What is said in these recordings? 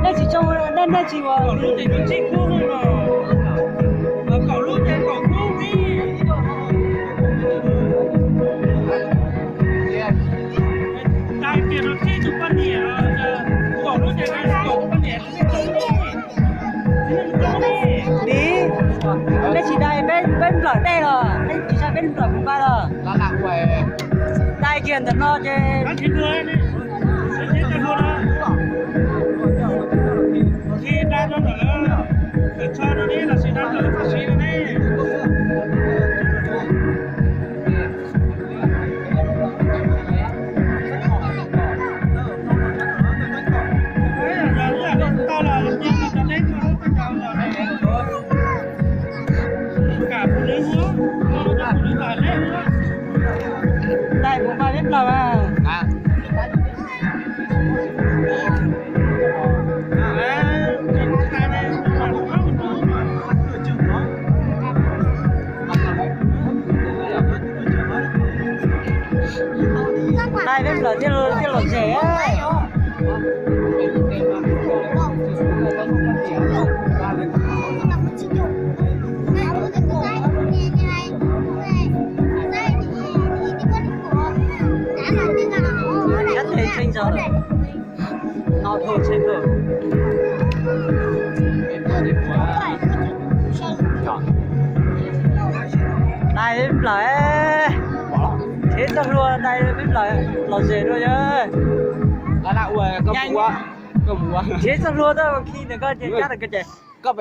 Nej tsis tsoo, nej, nej tsis ua. Dim, nej tsis dai peb, peb nplawm dej los, nej tsis saib peb nplawm mus npaj los. Dai kiag ntawm no ces. Dai mus npaj peb plaws a. Dai peb plaws thiaj, thiaj lom zem. Sab tes tshee ntawd. No thauj tshee thauj. Dai peb plaws, Tsheb Txoj Hlua dai peb plaws lom zem dua yog. Tsheb Txoj Hlua tuaj khi ntawm koj ces cab ntawm koj ces. Koj,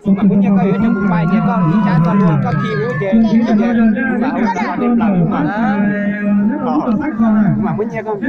kuv mam muab nyiaj koj yuav coj kuv pais ces koj ib cab Txoj Hlua koj khi ub ces, kuv mam hu rau nej plaws mas. Kuv mam muab nyiaj koj.